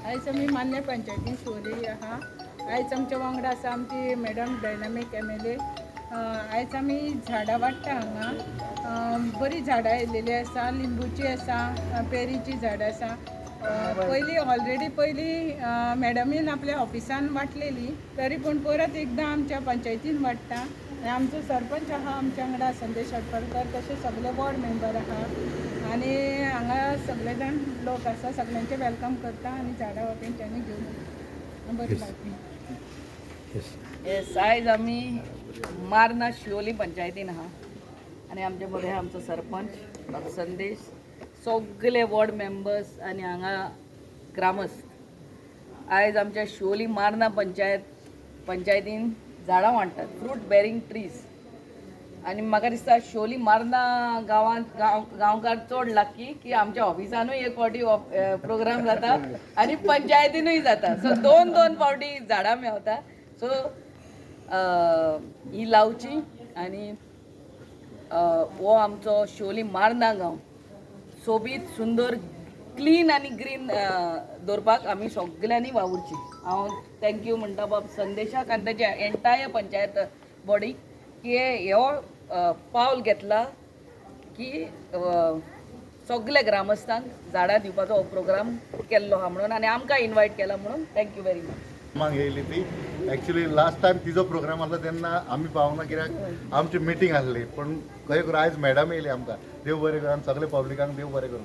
आयज आमी मान्य पंचायतीन शिवोली आहा. आयज आमच्या वांगडा आसा आमची मॅडम डायनामीक एमएलए. आयज आमी झाडां वाडटा हांगा. बरीं झाडां येयलेलीं आसा. लिंबूची आसा, पेरीची झाडां आसा. पयलीं ऑलरेडी पयलीं मॅडमीन आपल्या ऑफिसान वांटलेली, तरी पूण परत एकदां आमच्या पंचायतीन वाडटा. आनी आमचो सरपंच आहा आमच्या वांगडा, संदेश हडफडकर, तशें सगळे वॉर्ड मेंबर आहा आनी हांगा सगळे जाण लोक आसा. सगळ्यांचे welcome करता आनी झाडां तेंच्यांनी घेवन बरी लागली. येस, आयज आमी मार्ना शिवोली पंचायतीन आहा आनी आमच्या मदें आमचो सरपंच बाब संदेश, सगळे वॉर्ड मेंबर्स आनी हांगा ग्रामस्थ. आयज आमच्या शिवोली मार्ना पंचायतीन झाडां वांट्टात, फ्रूट बेरींग ट्रीज. आनी म्हाका दिसता शिवोली मार्ना गांवांत गांवकार चड लाकी की आमच्या ऑफिसानूय एक फावटी प्रोग्राम जाता आनी पंचायतीनूय जाता. सो दोन दोन फावटी झाडां मेवता. सो ही लावची आनी हो आमचो शिवोली मार्ना गांव सोबीत, सुंदर, क्लीन आनी ग्रीन दवरपाक आमी सगल्यांनी वावुरची. हांव thank you म्हणटा बाब संदेशाक आनी ताच्या एंटायर पंचायत बॉडीक की हो पावल घेतला की सगल्या ग्रामस्थांक झाडां दिवपाचो हो प्रोग्राम केल्लो आहा म्हणून आनी आमकां इनवायट केला म्हणून. Thank you very much. मांग येयली ती. एक्चुली लास्ट टायम तिजो प्रोग्राम आसलो तेन्ना आमी पावना, कित्याक आमची मिटींग आसली. पूण खंय करून आयज मॅडम येयली आमकां. देव बरें करूं आनी सगळे पब्लिकांक देव बरें करूं.